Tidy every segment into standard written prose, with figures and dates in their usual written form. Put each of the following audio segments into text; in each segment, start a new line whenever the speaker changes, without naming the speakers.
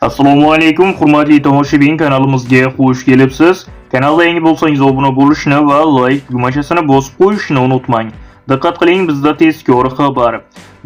Assalomu alaykum, hurmatli tomoshabin, kanalimizga xush kelibsiz. Kanalda yangi bo'lsangiz, obuna bo'lishni va like tugmachasini bosib qo'yishni unutmang. Diqqat qiling, bizda tezkor xabar.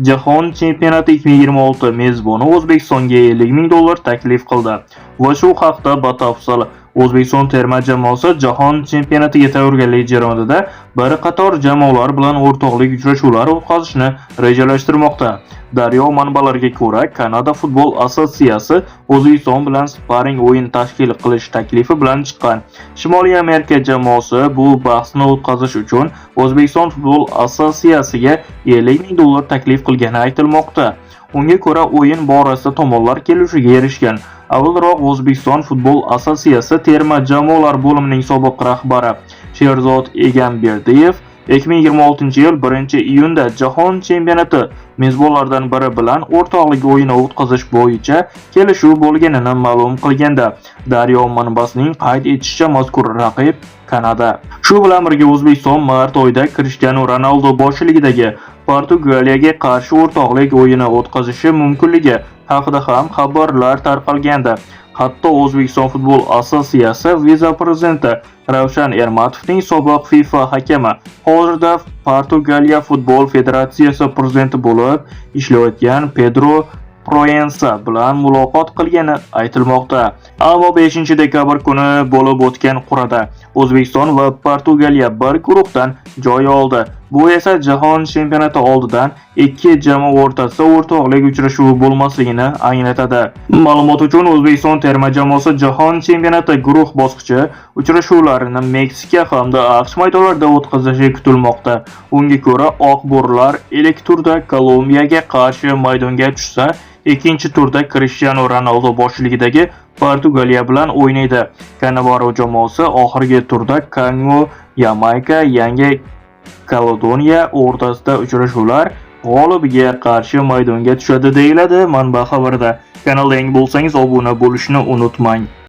Jahon chempionati 2026 mezboni O'zbekistonga 50 ming dollar taklif qildi. Va shu haqda batafsil. O'zbekiston terma jamoasi jahon chempionatiga tayyorgarlik jarayonida bir qator jamoalar bilan o'rtoqlik uchrashuvlari o'tkazishni rejalashtirmoqda. Daryo manbalariga ko'ra, Kanada futbol assotsiatsiyasi O'zbekiston bilan sparing o'yin tashkil qilish taklifi bilan chiqqan. Shimoliy Amerika jamoasi bu bahsni o'tkazish uchun O'zbekiston futbol assotsiatsiyasiga 50 ming dollar taklif qilgani aytilmoqda. Unga ko'ra, o'yin borasida tomonlar kelishuvga erishgan. Avvalroq O'zbekiston futbol assotsiatsiyasi terma jamoalar bo'limining sobiq rahbari Sherzod Egamberdiyev 2026-yil 1-iyunda jahon chempionati mezbonlaridan biri bilan o'rtoqlik o'yini o'tkazish bo'yicha kelishuv bo'lganini ma'lum qilgandi. Daryo manbasining qayd etishicha, mazkur raqib Kanada. Shu bilan birga O'zbekiston mart oyida Krishtianu Ronaldu boshchiligidagi Portugaliyaga qarshi o'rtoqlik o'yini o'tkazishi mumkinligi haqida ham xabarlar tarqalgandi. Hatto O'zbekiston futbol assotsiatsiyasi vitse-prezidenti Ravshan Ermatovning sobiq FIFA hakami, hozirda Portugaliya futbol federatsiyasi prezidenti bo'lib ishlayotgan Pedro Proensa bilan muloqot qilgani aytilmoqda. Ammo 5-dekabr kuni bo'lib o'tgan qur'ada O'zbekiston va Portugaliya bir guruhdan joy oldi. Bu esa jahon chempionati oldidan ikki jamoa o'rtasida o'rtoqlik uchrashuvi bo'lmasligini anglatadi. Ma'lumot uchun, O'zbekiston terma jamoasi jahon chempionati guruh bosqichi uchrashuvlarini Meksika hamda AQSh maydonlarida o'tkazishi kutilmoqda. Unga ko'ra, oq bo'rilar ilk turda Kolumbiyaga qarshi maydonga tushsa, ikkinchi turda Krishtianu Ronaldu boshchiligidagi Portugaliya bilan o'ynaydi. Cannavaro jamoasi oxirgi turda Kongo, Yamayka, Yangi Kaledoniya o'rtasida uchrashuvlar g'olibiga qarshi maydonga tushadi, deyiladi manba xabarida. Kanalda yangi bo'lsangiz, obuna bo'lishni unutmang.